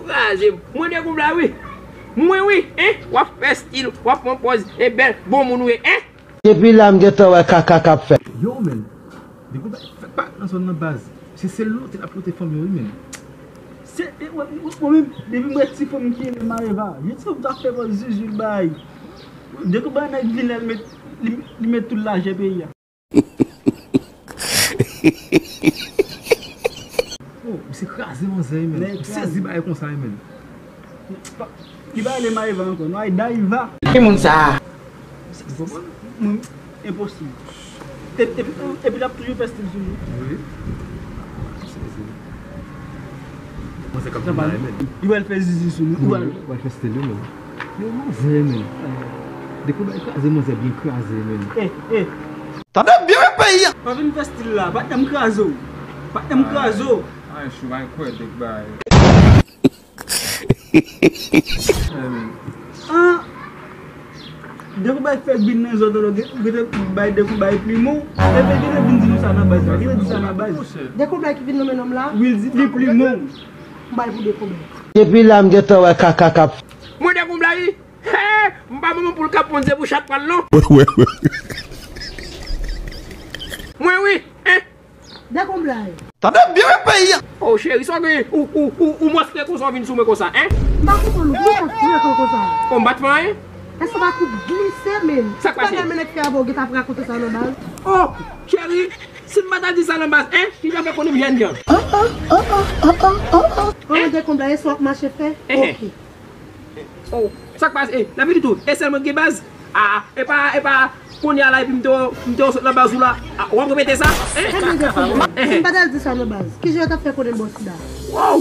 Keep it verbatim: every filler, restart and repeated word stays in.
Kraze m. Mwen Dekonbla wi. Mwen wi, en? W ap fè stil, w ap pran pòz, e bèl, bon moun ou ye, en? Depi la m gentan wè kaka k ap fèt. Yo, men. Dekonbla, fè pa nan zòn nan baz. Se sèl lote l ap lote fanm yo, wi, men. Se, e, mwen, mwen, mwen menm, depi m wè ti fanm ki rele Maeva, yon ti fanm ta fè pòz zuzu l bay. Dekonbla nèg vin la, li met, li, li met tout lajè peyi a. Oh, misye kraze manzè, wi, men. M sezi bagay konsa, wi, men. Li pa rele Maeva ankò, non, ay Daiva. Ki moun sa a? Ou konprann? Mwen, enposib. E, epi, epi l ap toujou fè stil sou nou. Wi. Mwen se kap vin la, men. Li pral fè zizi sou nou. Ou pral, ou pral fè stil, men. Yo, manzè, men. Dekonbla kraze manzè byen kraze, men. Eh, eh. Tande byen, wi, peyi a. Pa vin fè stil la. Patnè m kraze w. Patnè m kraze w. Ay, chou, ay, kwè, dèk bay. Ah! Dekonbla fè bin nan zòt, ou gen, ou gen bay Dekonbla plimon. Epi genlè vin di nou sa nan baz la. Genlè di sa nan baz. Dekonbla ki vin nonmen nonm la? Wi, li di li plimon. M bay pou Dekonbla. Depi la m gentan wè kaka k ap. Mwen Dekonbla wi. He! M pa manman poul k ap ponn ze pou chat pral non. Mwen wi. Hein? Dekonbla. Tande byen wi peyi a. Oh cheri, sa w gen? Ou, ou, ou, ou monstre konsa w vin sou mwen konsa, hein? M pa konprann ou, kòman w fè fre konsa? Oh, m pa t fè anyen? Èske w pa kout glise, men? Sa k pase? Bagay men nèg fè avè w, ou gentan ap rakonte sa nan baz? Oh, cheri, si m pa ta di sa nan baz, hein? Kijan fè konnen m jèn jan? An, an, Dekonbla, e sa w ap mache fè? Eh, eh. Ok. Oh, sa k pase? Eh, n ap vin tou. E sèl mwen k gen baz? Ah, e pa, e pa kounye a la epi m te, m te sot nan baz ou la. Ah, w ap repete sa? Eh? Ebyen, Dekonbla, si m pa t al di sa nan baz, kijan yo t ap fè konnen m bò sida? Wow!